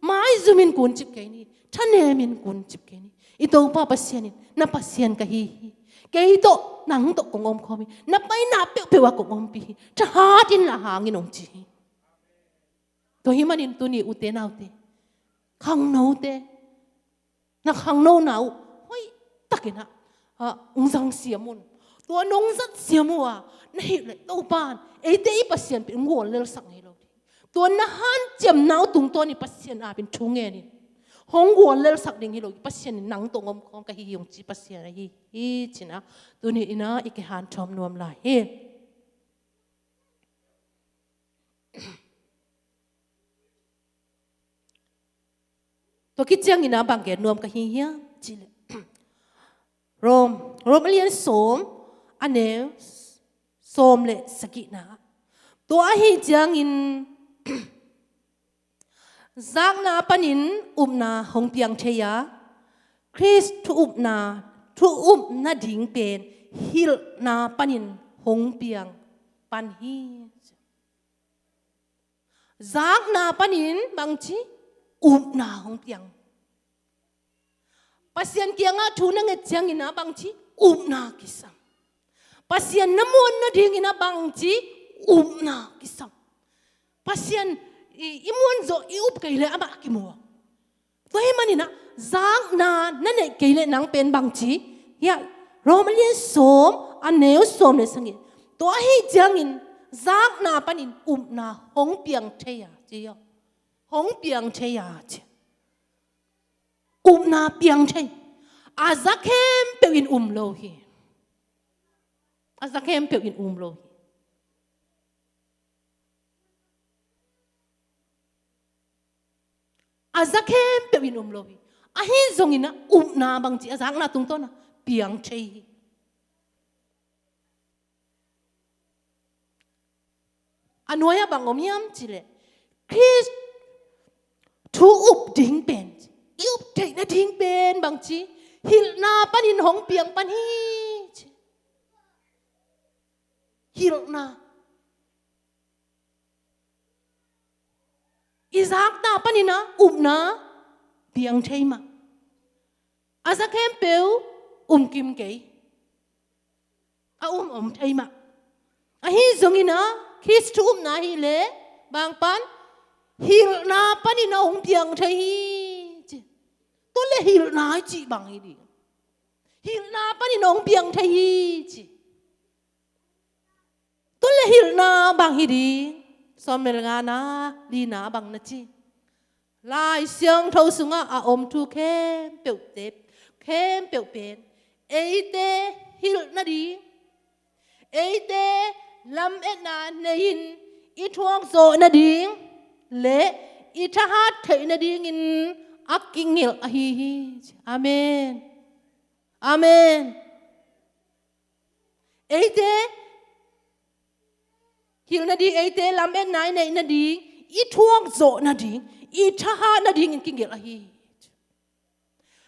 Maizumin kuncip kei ni. Thanemin kuncip kei ni. I Topa Pasian in na Pasian ka hi hi. Kei tawh nang tawh kong omkhawm hi. Na paina peuhpeuh ah kong ompih hi. Thahat inla hang in, hong ci hi. Tua hih manin tuni ute naute, khangnote, na khangnona uh hoihtakin ah, ah, hong zangsiam un. Tua nong zatsiam uh a na hih leh Topa in eite i Pasian pen hong guallelsak ngei lo ding. Tua na hanciamna uh tungtawn i Pasian aapin thu ngen in. Hong guallelsak ding hi lo, i Pasian in nang tawh hong omkhawm ka hi hi, hong ci Pasian ahi hi, ci-in ah tuni in ah i kihanthawn nuam lai hi. Tua khit ciangin ah bang gen nuam ka hi hiam cih leh, Rom, Rom a lian sawm, a neu sawm le sagihna. Tua ahi ciangin zakna panin upna hong piang thei a, Khrist thu upna, thu up nading pen hilhna panin hong piang pan hi. Zakna panin bangci, upna hong piang. Pasian kiangah thu na nget ciangin ah bangci, upna kisam. Pasian na muan nadingin ah bangci, upna kisam. Pasian i, i muan zawh i up kei leh amah a kimuak. Tua hih manin ah zakna na neih kei leh nang pen bangci, hiah Rom a lian sawm, a neu sawm le sagih. Tua ahi ciangin zakna panin upna hong piang thei a, ci aw. Hong piang thei a, ci. Upna piang thei. A za khempeuh in um lo hi. A za khempeuh in um lo hi. A za khempeuh in um lo hi. Ahi zongin ah upna bangci, a zakna tungtawn ah piang thei hi. A nuai ah bang om hiam cih leh, Khrist thu up ding pen, i up theih nading pen bangci, hilhna panin hong piang pan hi, ci. Hilhna. I zakna panin ah upna piang thei mah. A za khempeuh um kim kei. A um om thei mah. Ahi zongin ah Khrist thu upna hi leh bang pan, hilhna panin ah hong piang thei hi, ci. Tua leh hilhna i cih bang hi ding. Hilhna panin ah hong piang thei hi, ci. Tua leh hilhna bang hi ding. Sawm le ngana, lina bang na ci. Lai Siangtho sungah a om thu khempeuhte, khempeuh pen eite hilh nading, eite lametna nei-in i thuak zawh nading le i thahat theih nadingin a kigelh ahi hi. Amen. Amen. Eite hilh nading, eite lametna i neih nading, i thuak zawh nading, i thahat nadingin kigelh ahi hi.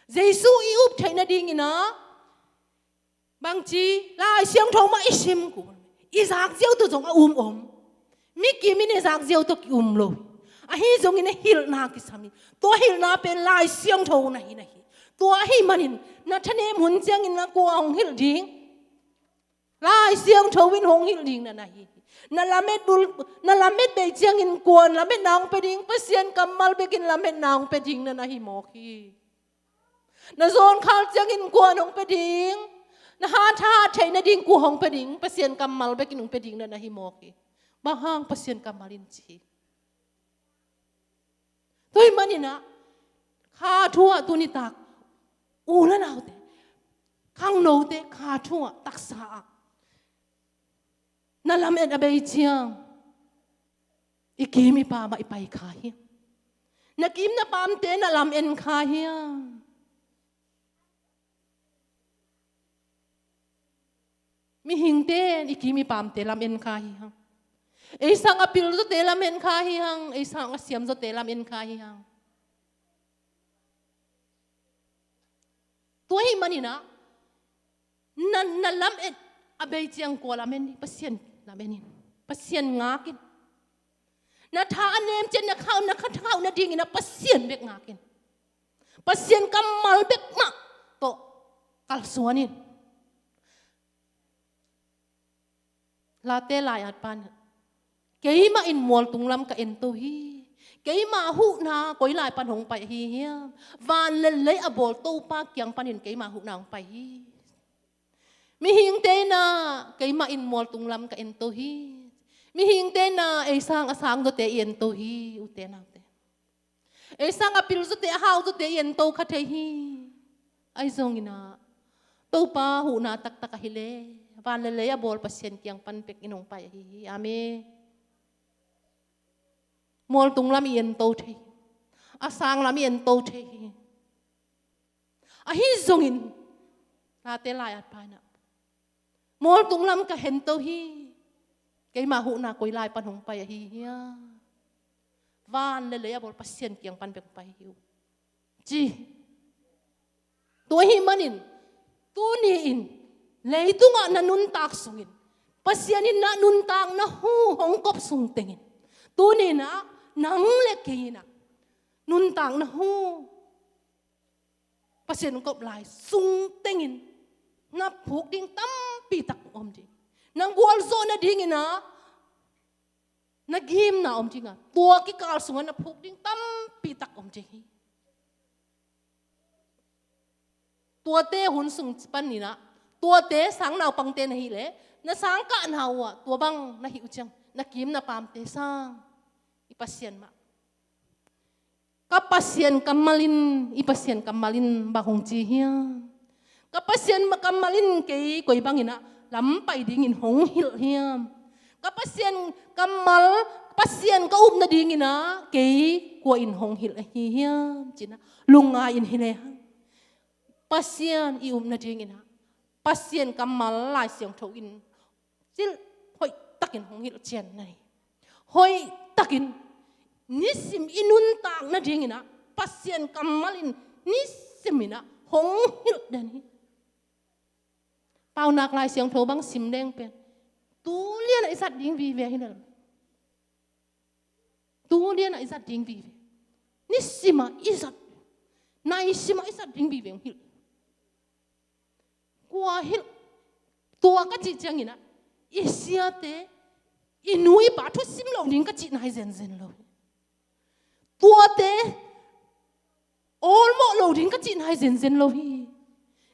Jesu i up theih nadingin ah bangci Lai Siangtho mah i sim kul, i zak ziau tawh zong a um om. Mi kim in i zak ziau tawh ki-um lo. Ahi zongin a hilhna kisam hi. Tua hilhna pen Lai Siangtho na hi na hi. Tua ahih manin na thanem hun ciangin na kua hong hilh ding? Lai Siangtho in hong hilh ding na na hi. Na lamet bul, na lamet bei ciangin kua in lametna hong pia ding? Pasian kammal bekin lametna hong pia ding na na hi mawk hi. Na zawnkhal ciangin kua in hong pia ding? Na hat, thahat theih nading kua hong pia ding? Pasian kammal bekin hong pia ding na na hi mawk hi. Bang hang? Pasian kammal in ci hi. Tua ahih manin ah kha thu ah tuni tak u le naute, khangnote kha thu ah taksa ah na lamet a bei ciang i kim i pam ah i pai kha hiam? Na kim na pamte na lamen kha hiam? Mihingte in i kim i pamte lamen kha hi hang. Ei sang a pil zawte lamen kha hi hang. Ei sang a siam zawte lamen kha hi hang. Tua ahih manin ah na, na lamet a bei ciang kua lamen ding? Pasian lamen in. Pasian ngak in. Na tha a nem ciang na khauh, na kha, khauh nadingin ah Pasian bek ngak in. Pasian kammal bek mah tawh kalsuan in. Late lai-at pa in, keimah in mualtung lam ka ento hi. Keima huhna koi lai pan hong pai ahi hiam? Van le lei a bawl Topa kiang panin keima huhna hong pai hi. Mihingte in ah keimah in mualtung lam ka ento hi. Mihingte in ah ei sang a sang zawte i ento hi, ute naute. Ei sang a pil zawte, a hau zawte i ento kha thei hi. Ahi zongin ah Topa huhna taktak ahih leh van le lei a bawl Pasian kiang pan bek in hong pai ahi hi. Amen. Mualtung lam i ento thei hi. A sang lam i ento thei hi. Ahi zongin Late lai-at pa in ah, mualtung lam ka hento hi. Keima huhna koi lai pan hong pai ahi hiam? Van le lei a bawl Pasian kiang pan bek hong pai hi uh, ci. Tua ahih manin tuni-in leitungah na nuntak sungin Pasian in na nuntakna hu hong kop sung tengin, tuni-in ah nang le kei in ah nuntakna hu Pasian kop lai sung tengin na phuk ding tampi tak om ding. Na gualzawh nadingin ah na gimna om ding a, tua kikal sungah na phuk ding tampi tak om ding hi. Tuate hun sung panin ah, tuate sang naupangte na hih leh, na sang kahna uh ah tua bang na hih uh ciang na kim na pamte sang i Pasian mah. Ka Pasian kammal in, i Pasian kammal in bang hong ci hiam? Ka Pasian kammal in kei koi bangin ah lam pai dingin hong hilh hiam? Ka Pasian kammal, Pasian ka up nadingin ah kei kua in hong hilh ahi hiam? Ci-in ah lungngai in hi lehang, Pasian i up nadingin ah Pasian kammal Lai Siangtho in cil hoih takin hong hilh cian na hi. Hoih takin nisim i nuntak nadingin ah Pasian kammal in nisim in ah hong hilh den hi. Paunak Lai Siangtho bang sim leng pen tu lian ah i zat ding vive hi lo. Tu lian ah i zat ding vive. Nisim ah i zat, naisim ah i zat ding vive hong hilh. Kua hilh? Tua ka cih ciangin ah i siate, i nu i pa thusim lo ding ka cihna hi zenzen lo hi. Tuate awlmawh lo ding ka cihna hi zenzen lo hi.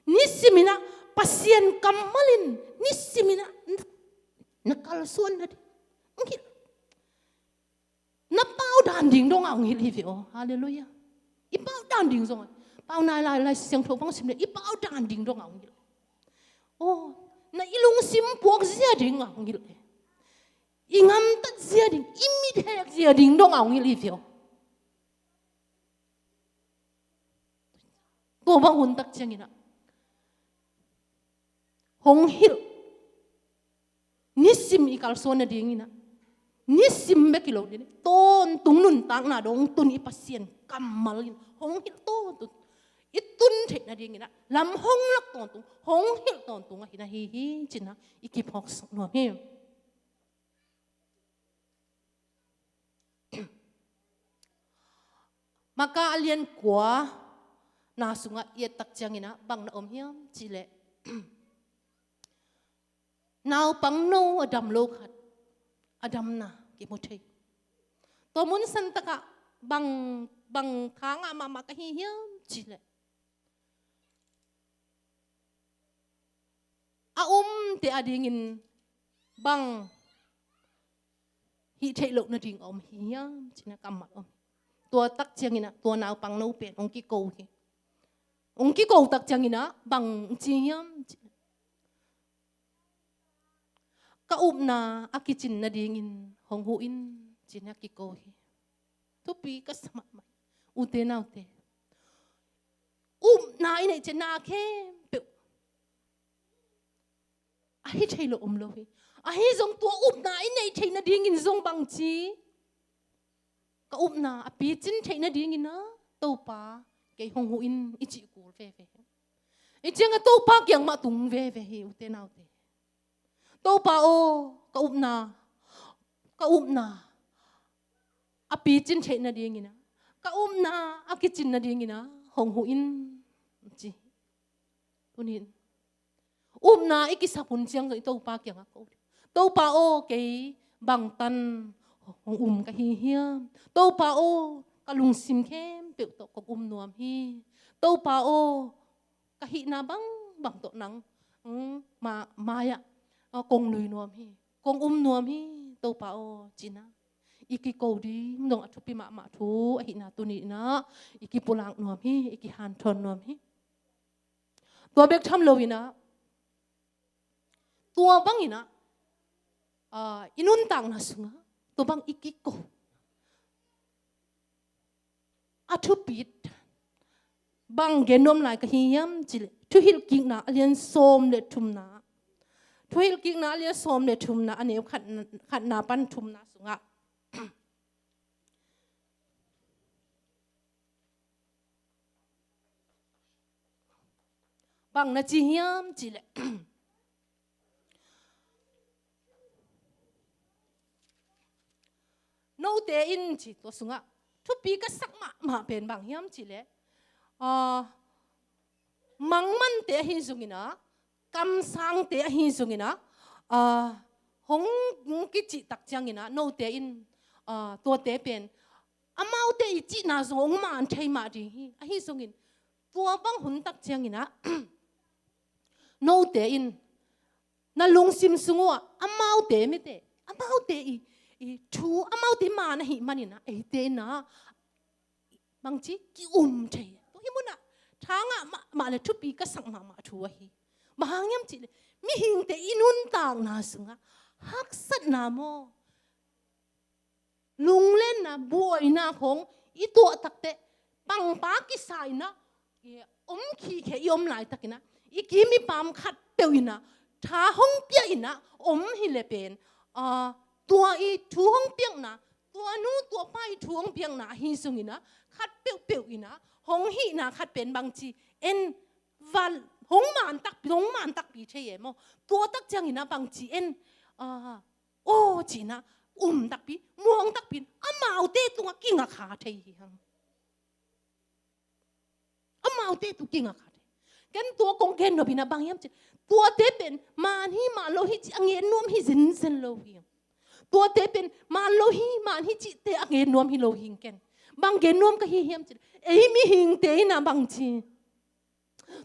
Nisimin ah Pasian kammal in nisimin ah na, na kalsuan nading hong hilh. Na pau dan ding dong a hong hilh hi ve aw. Halleluiah. I pau dan ding zong a, pau nai lai, Lai Siangtho bang sim leh i pau dan ding dong a hong hilh. Aw, na i lungsim puak zia ding a hong hilh. I ngamtat zia ding, i mithek zia ding dong a hong hilh hi ve aw. Tua bang hun tak ciangin ah hong hilh, nisim i kalsuan nadingin ah, nisim bek hi lo ding, tawntung nuntakna dong tun i Pasian kammal in hong hilh tawntung, i tun theih nadingin ah lam hong lak tawntung, hong hilh tawntung ahi na hi hi, ci-in ah i kiphawksak nuam hi. Maka a lian kua na sungah i et tak ciangin ah bang na om hiam cih leh, naupangno a dam lo khat a damna kimu thei. Tua mun san takah bang, bang kha ngah mahmah ka hi hiam cih leh, a umte adingin bang hih theih loh nading a om hi hiam cih na kammal om hi. Tua tak ciangin ah tua naupangno pen hong kiko hi. Hong kiko tak ciangin ah bang ci hiam cih, ka upna a kicin nadingin hong huh in, ci-in ah kiko hi. Thupi ka sa mahmah. Ute naute, upna i neih ciang na khempeuh ahi thei lo om lo hi. Ahi zong tua upna i neih theih nadingin zong bang ci, ka upna a picin theih nadingin ah Topa kei hong huh in i cih kul veve hi. I ciangah Topa kiang mah tung veve hi, ute naute. Topa aw, ka upna, ka upna a picin theih nadingin ah, ka upna a kicin nadingin ah hong huh in, ci. Tuni-in upna i kisap hun ciang zong i Topa kiangah ko ding. Topa aw, kei bangtan hong um ka hi hiam? Topa aw, ka lungsim khempeuh tawh kong um nuam hi. Topa aw, ka hihna bangbang tawh nang, mm, ma-, mai-ah, ah, kong lui nuam hi, kong um nuam hi, Topa aw, ci-in ah i kiko ding dong a thupi mahmah thu ahihna tuni-in ah i kipulak nuam hi, i kihanthawn nuam hi. Tua bek tham loin ah, tua bangin ah, ah, i nuntakna sungah tua bang i kiko a thupit bang gen nuam lai ka hi hiam cih leh, Thuhilhkikna a lian sawm le thumna, Thuhilhkikna a lian sawm le thumna, a neu khat, khatna pan thumna sungah bang na ci hiam cih leh, note in ci, tua sungah thupi ka sak mahmah pen bang hiam cih leh, ah, mangmante ahi zongin ah, kamsangte ahi zongin ah, ah, hong kicih tak ciangin ah, note in, ah, tuate pen amaute i cihna zong hong man thei mah ding hi. Ahi zongin tua bang hun tak ciangin ah, note in na lungsim sung uh ah amaute mite, amaute i, i thu, amaute man ahih manin ah, eite in ah bangci ki-um thei. Tua hih munah tha ngah mahmah le thupi ka sak mahmah thu ahi. Bang hang hiam cih leh, mihingte i nuntakna sungah haksatna maw, lunglenna, buaina khawng i tuah takteh, pangpa kisa in ah, i om khikhe i om laitakin ah, i kim i pam khatpeuh in ah tha hong pia in ah om hi leh pen, ah, tua i thu hong piakna, tua nu tua pa i thu hong piakna ahi zongin ah, khat peuhpeuh in ah hong hihna khat pen bangci en, val hong man takpi, hong man takpi thei e maw. Tua tak ciangin ah bangci en, ah, aw ci-in ah um takpi, muang takpi in amaute tungah kingakha thei hi hang. Amaute tungah kingakha thei. Ken tua kong gen nop in ah bang hiam cih, tuate pen man hi man lo hi cih a ngen nuam hi zenzen lo hi. Tuate pen man lo hi, man hi cihte a ngen nuam hi lo hi ken. Bang gen nuam ka hi hiam cih leh, ei mihingte in ah bangci,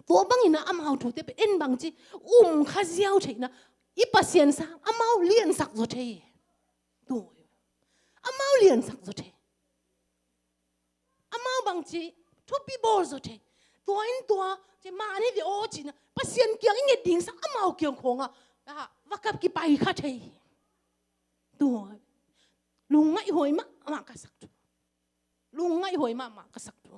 tua bangin ah amau thute pen en bangci um kha ziau thei in ah, i Pasian sang amau liansak zaw thei. Tua amau liansak zaw thei. Amau bangci thupi bawl zaw thei. Tua in tua ci, man hi ve aw ci-in ah Pasian kiang i nget ding sang amau kiang khawngah, ah, va kap kipai kha thei. Tua lungngaih huai mahmah ka sak thu. Lungngaih huai mahmah ka sak thu.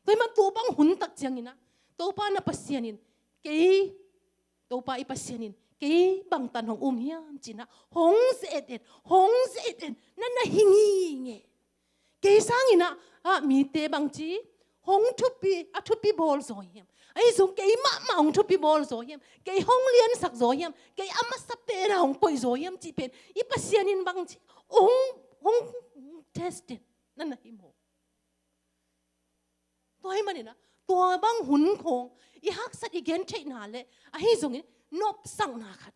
Tua hih man tua bang hun tak ciangin ah, Topa na Pasian in kei, Topa i Pasian in kei bangtan hong um hiam ci-in ah hong ze-et-et, hong ze-et-et na na hi ngei. Kei sangin ah, ah, mite bangci hong thupi, a thupi bawl zaw hiam? Ahi zong kei mahmah hong thupi bawl zaw hiam? Kei hong liansak zaw hiam? Kei a masa pen a hong koih zaw hiam cih pen i Pasian in bangci hong, hong test-et na na hi maw? Tua ahih manin ah tua bang hun khawng i haksat i gentheihna leh ahi zongin nopsakna khat,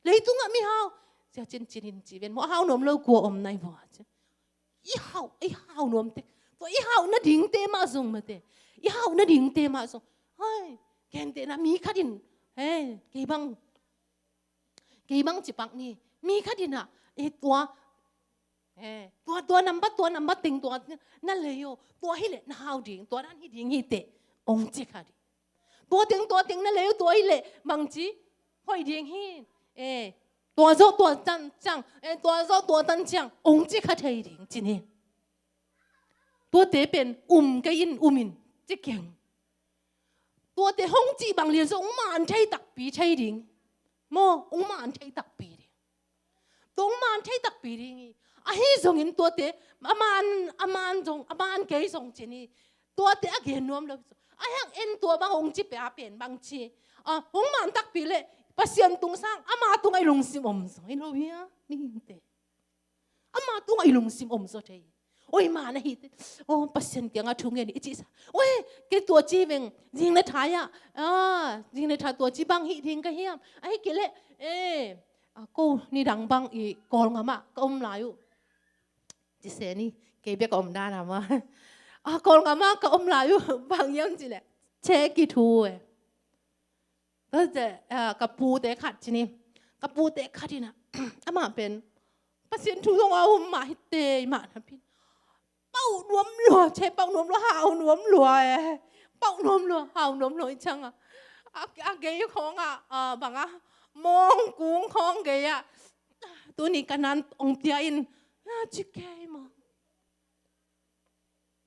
leitungah mihau, sia cincin in ci ven maw, a hau nuam lo kua om nai vua ci. I hau, i hau nuam tek. Tua i hau nadingte mah zong mate, i hau nadingte mah zong, hai, gentehna mi khat in, hei, kei bang, kei bang ci pak ni, mi khat in ah, eh, tua, eh, tua, tua nambat, tua nambat teng tua na lei aw, tua hileh na hau ding, tua dan hi ding hi teh, ong ci kha ding. Tua teng, tua teng na lei aw, tua hileh bangci hoih ding hi, eh, tua zawh tua tan ciang, eh, tua zawh tua tan ciang ong ci kha thei ding ci ni. Tuate pen um kei in, um in ci keng. Tuate hong cih bang lian zong ong man thei takpi thei ding. Maw, ong man thei takpi ding. Tua ong man thei takpi ding hi. Ahi zongin tuate a man, a man zong, a man kei zong ci ni. Tuate a gen nuam lo. A hang en tua bang ong ci pia pen bangci, ah, ong man takpi leh Pasian tung sang ama tungah i lungsim om zaw hi lo hia? Mihingte. Ama tungah i lungsim om zaw thei. Oi, man ahi teh, oh, Pasian kiangah thu ngen i cih sa. Oi, kei tua ci veng, zing le thai ah, ah, zing le thai tua ci bang hi ding ka hiam? Ahi kei leh, eh, ah, ko nidang bang i Kawlngam ah ka om lai uh. Ci se ni, kei bek a om dan a maw. Ah, Kawlngam ah ka om lai uh, bang hiam cih leh che kithu e. Tua ciang, ah, ka pute khat ci ni. Ka pute khat in ah, amah pen Pasian thu zong a um mah hi tei mah napi in, pau nuam lua, che pau nuam lua, hau nuam lua e. Pau nuam lua, hau nuam lua i ciang ah, a, a gei khawng ah, ah, bang ah, mawng kung khawng gei ah, tuni ka nan ong pia in, na ci kei maw.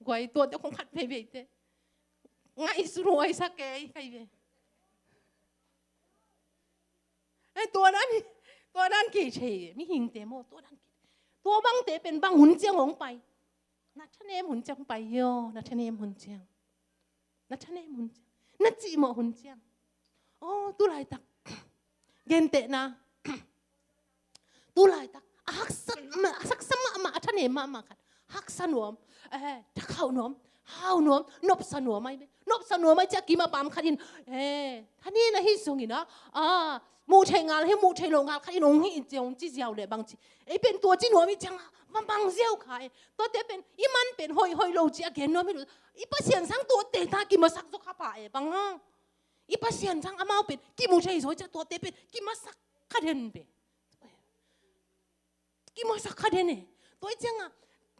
Guai, tuate khong khat veivei teh ngaihsuthuai sa kei, kei ve. Eh, tua dan hi, tua dan kei thei, mihingte maw, tua dan kei. Tua bangte pen bang hun ciang hong pai? Na thanem hun ciang pai hi aw, na thanem hun ciang. Na thanem hun ciang. Na cimawh hun ciang. Oh, tu laitak. Gentehna. Tu laitak a haksa, a haksa mahmah, a thanem mahmah khat. Haksa nuam, eh, thakhauh nuam, hau nuam, nopsa nuam ai ve. Nopsa nuam ai ciang kim a pam khat in, eh, thanem ahi zongin ah, ah, muh theih ngal hi, muh theih loh ngal khat in ong hih in ciang ong ci ziau leh bangci. Ei pen tua ci nuam i ciang ah, bang bang ziau kha e. Tuate pen, i man pen hoih, hoih lo ci a gen nuam hi lo. I Pasian sang tuate ta kimasak zaw kha pah e, bang hang. I Pasian sang amau pen kimu thei zaw i ciang tuate pen kimasak kha den ve. Kimasak kha den e. Tua i ciang ah,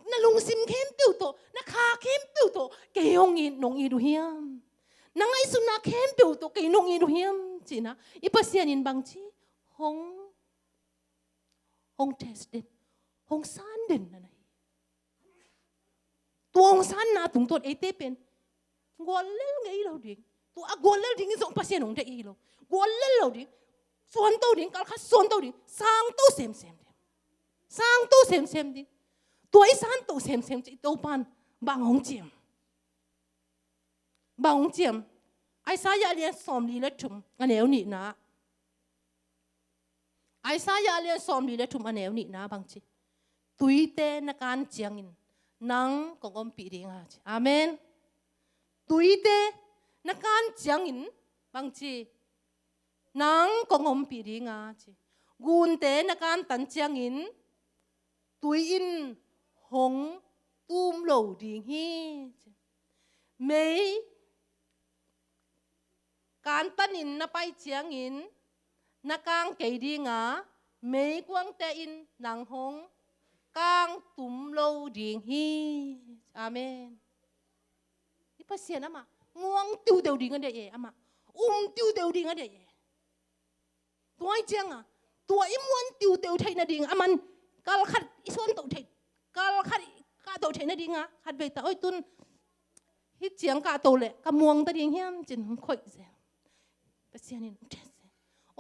na lungsim khempeuh tawh, na kha khempeuh tawh kei hong it, nong it uh hiam? Na ngaihsutna khempeuh tawh kei nong it uh hiam? Ci-in ah, i Pasian in bangci hong, hong test den, hong san den na na hi. Tua hong sanna tungtawn eite pen guallel ngei lo ding. Tua a guallel ding in zong Pasian hong deih hi lo. Guallel lo ding. Suanto ding, kalkhat suanto ding. Sangto semsem ding. Sangto semsem ding. Tua i santo semsem ci i Topan bang hong ciam? Bang hong ciam? Isaiah lian sawmli le thum, a neu nihna. Isaiah lian sawmli le thum, a neu nihna bangci, tuite na kan ciangin nang kong ompih ding a ci. Amen. Tuite na kan ciangin bangci, nang kong ompih ding a ci. Gunte na kantan ciangin tui in hong tum lo ding hi ci. Mei kantanin na pai ciangin na kang kei ding a, meikuangte in nang hong kang tum lo ding hi. Amen. I Pasian amah muang tiuteu ding a deih e, amah um tiuteu ding a deih e. Tua i ciang a, tua i muang tiuteu theih nading a, aman kalkhat i suanto theih, kalkhat i kahto theih nading a, khat vei ta, oi tun Hih ciang kahto leh ka muang ta ding hiam ci-in hong koih zel. Pasian in hong tet zel.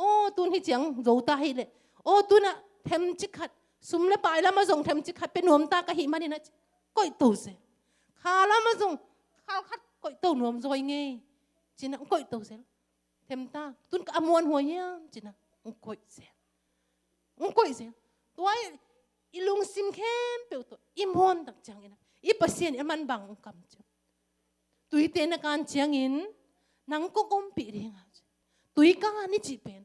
Aw, tun hih ciang zo ta hi leh, aw, tunah themcik khat, sum le pai lamah zong themcik khat pia nuam ta ka hih manin a ci, koihto zel. Kha lamah zong kha khat koihto nuam zaw ing ei ci-in hong koihto zel. Them ta, tun ka a muanhuai hiam ci-in hong koih zel. Hong koih zel. Tua i lungsim khempeuh tawh i muan tak ciangin i Pasian in a man bang hong kamciam. Tuite na kan ciangin nang kong ompih ding a ci. Tui kan i cih pen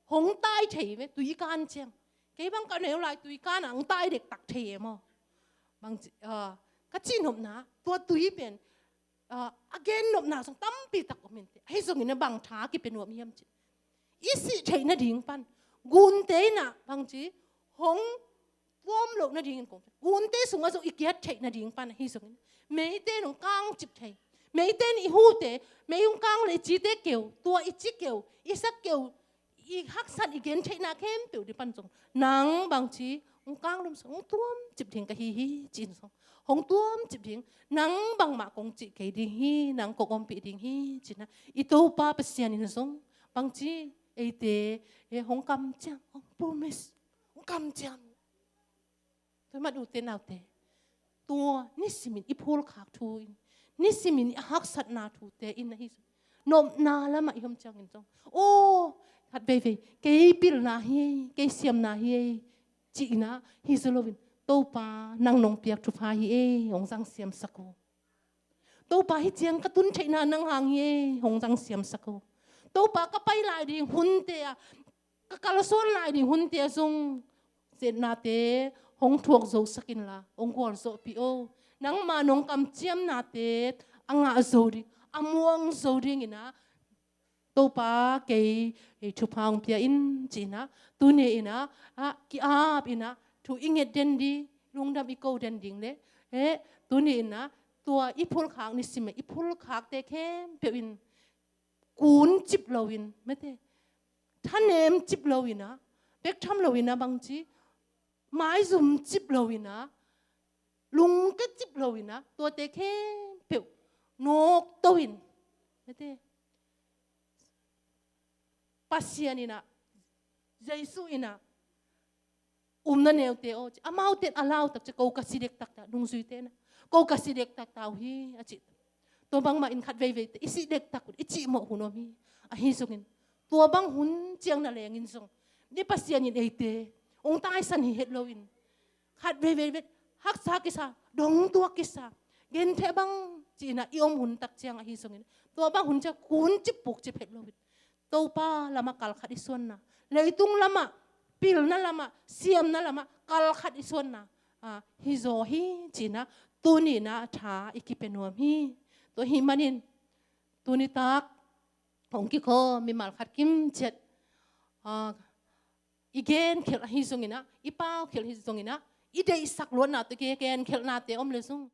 hong tai thei ve, tui kan ciang. Kei bang ka neu lai tui kan ah hong tai dektak thei e maw. Bang ci, ah, ka cihnopna, tua tui pen, ah, a gennopna zong tampi tak om inteh. Ahi zongin a bang tha kipia nuam hiam ci. I sih theih nading pan gunte in ah bangci hong tuam loh nadingin kong, gunte sungah zong i kiat theih nading pan ahi zongin meite in hong kangcip thei. Meite in i hute, mei hong kang le i cite keu, tua i ci keu, i sak keu, i haksat i gen theihna khempeuh ding pan zong nang bangci hong kanglum sung hong tuamcip ding ka hi hi ci-in zong hong tuamcip ding, nang bangmah kong cih kei ding hi, nang kong ompih ding hi ci-in ah i Topa Pasian in zong bangci eite, eh, hong kamciam, hong promise, hong kamciam. Tua hi mah ute naute, tua nisimin i phulkhak thu in, nisimin i haksatna thute in ahi zong, nopna lamah i om ciangin zong, aw, khat veivei kei pilna hi ei, kei siamna hi ei ci-in ah hi zaw loin, Topa, nang nong piak thupha hi ei, hong zang siamsak o. Topa, hih ciang ka tun theihna nang hang hi ei, hong zang siamsak o. Topa, ka pai lai ding hunte ah, ka kalsuan lai ding hunte ah zong, zetnate hong thuak zosak inla hong gualzawhpih o. Nangma nong kamciamnate a ngah zo ding, a muang zo dingin ah, Topa, kei, eh, thupha hong pia in ci-in ah, tuni in ah, ah, ki-ap in ah thu i nget den ding, lungdam i ko den ding le, eh, tuni in ah tua i phulkhak nisim, i phulkhakte khempeuh in kuncip loin, mate, thanemcip loin ah, bek tham loin ah bangci, maizumcip loin ah, lungkiacip loin ah, tuate khempeuh nawkto in, mate, Pasian in ah, Jesu in ah, um na neute aw ci, amaute in a lau tak ciang, ko ka si dektak ta, nungzuite in ah, ko ka si dektak ta uh hi a ci. Tua bangmah in khat veiveite i si dektak uh, i cihmawh hun om hi. Ahi zongin tua bang hun ciang na lengin zong, ni Pasian in eite hong taisan hi het loin, khat veivei vet haksa kisa, dongtuak kisa, genthei bang ci-in ah i om hun tak ciang ahi zongin, tua bang hun ciang kuncip pukcip het loin, Topa lamah kalkhat i suanna, leitung lamah, pilna lamah, siamna lamah kalkhat i suanna, ah, hi zaw hi ci-in ah tuni in ah tha i kipia nuam hi. Tua hi manin tuni tak hong kikhawm mimal khat kimciat, ah, i genkhelh ahi zongin ah, i paukhelh ahi zongin ah, i deihsak luatna tawh i genkhelhnate om le zong,